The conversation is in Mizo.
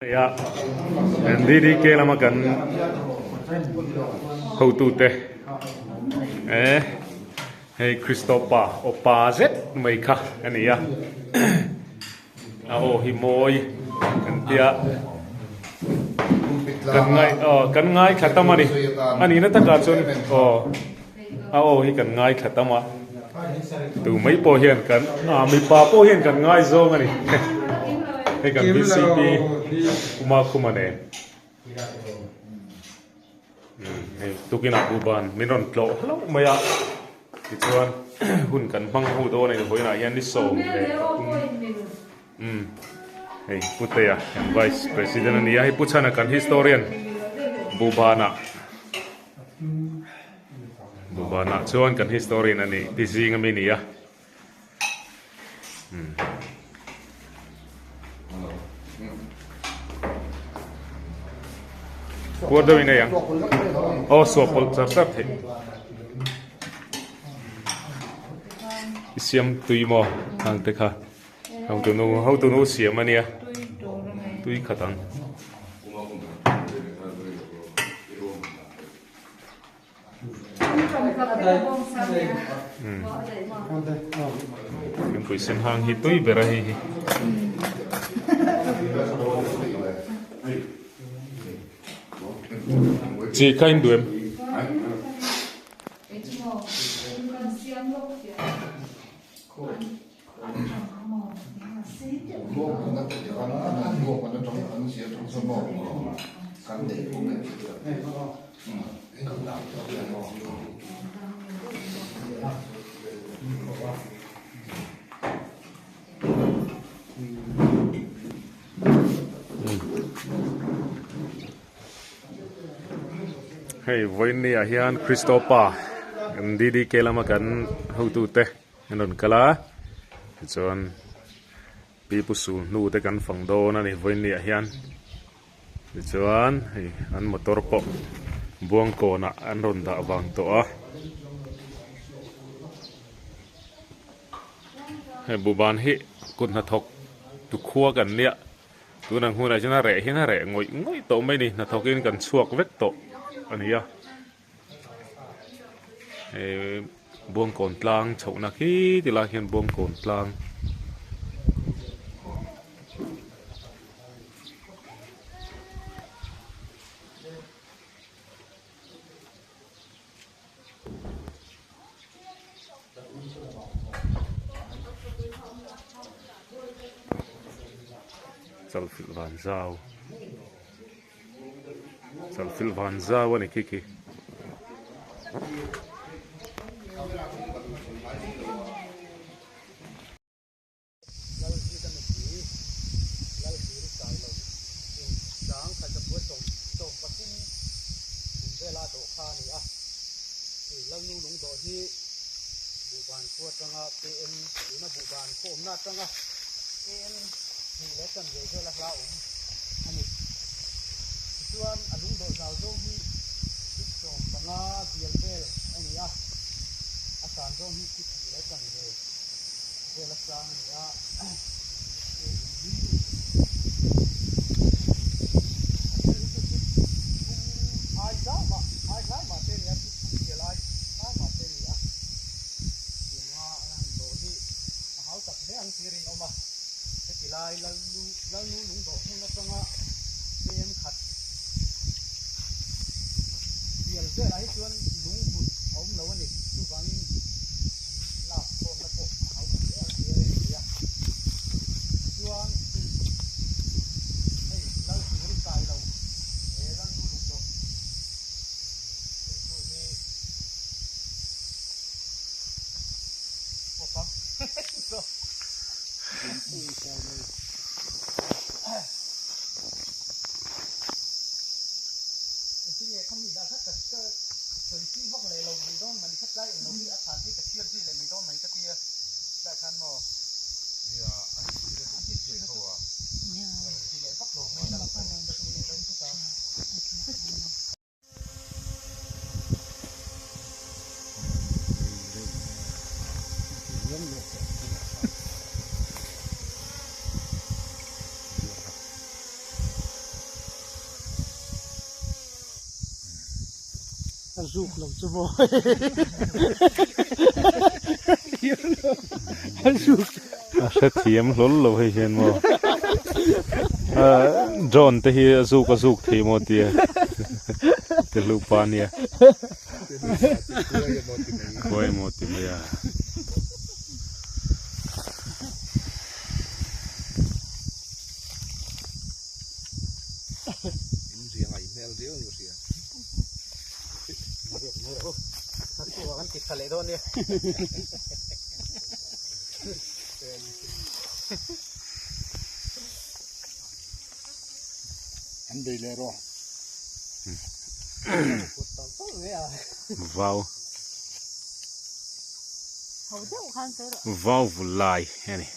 A DDK lama kan hotute eh hei Christopa aw pa zet mai kha a ni a a aw hi mawi kan tia kan ngai aw kan ngaithla tam a ni a nihna takah chuan aw a aw hi kan ngaithla tam a tu mai pawh hian kan ah mipa pawh hian kan ngaizawng a ni hei kan bcp Uma Khuma nen hei tukinah buhban min rawn tlawh hlauh mai a tichuan hun kan hmang ho dawn a ni vawiinah hian ni 13 umm hei Putea kan vice president a ni a hei Pu Chhana kan historian buhbanah. Duhbanah chuan kan historian a nih ti zing ami ni a. Puar deuh in ei ang. Aw suah pawlh char char theih. I siam tui maw hang te kha. Hotunu hotunu siam a nia. Tui khat ang. Thingpui sen hang hi tui ber a hei hi. Chi kha in duh em? Hei vawiin ah hian Christopa DDK lama kan hotute An rawn kal a, tichuan pi pu sul hnu te kan fang dawn a ni vawiinniah hian tichuan hei an motor pawh buangkawnah an rawn dah vang tawh a hei buhban hi kut hnathawk tu khua kan nia tunang hunah chuan a reh hian a reh ngawih ngawih tawh mai a ni hnathawkin kan chhuak vek tawh a ni a. Hei Buangkawn tlang chhohna khi ti lai khian Buangkawn tlang Chalfilh Vanzau. Chalfilh van zau a ni khi khi. Lalzika mipui Lalhlir kai lo in chang khat a pua sawm sawm pathum kum vela dawh kha a ni a. Hei Lalnu lungdawh hi Buhban khua atanga KM tuna Buhban khaw awmna atanga KM hnih leh chanve vela hla awm a ni. Tichuan a lungdawh zau zawng hi fit 15 bial vel a ni a, a san zawng hi fit hnih leh chanve vel a sang a ni a. Hei lung hi a then hi chu fit thum ai zau mah ai hlai mah te a ni a, fit thum bial ai hlai mah te a ni a. Tianga an han dawh hi a hau tak hle ang tih rinawm a. Heti lai Lalnu Lalnu lungdawh hmun atanga KM khat bial velah hi chuan lunghmun a awm lo a ni. Chuvangin an lak khawmna pawh a hau tak hle ang tih a rin a ni a. A zuk lo chu maw a zuk. A hrethiam hlawl lo hei hian maw drone te hi a zuk a zuk thei maw tia ti hluh pa ania khuai maw ti mai a. Vau Vau vulai a ni.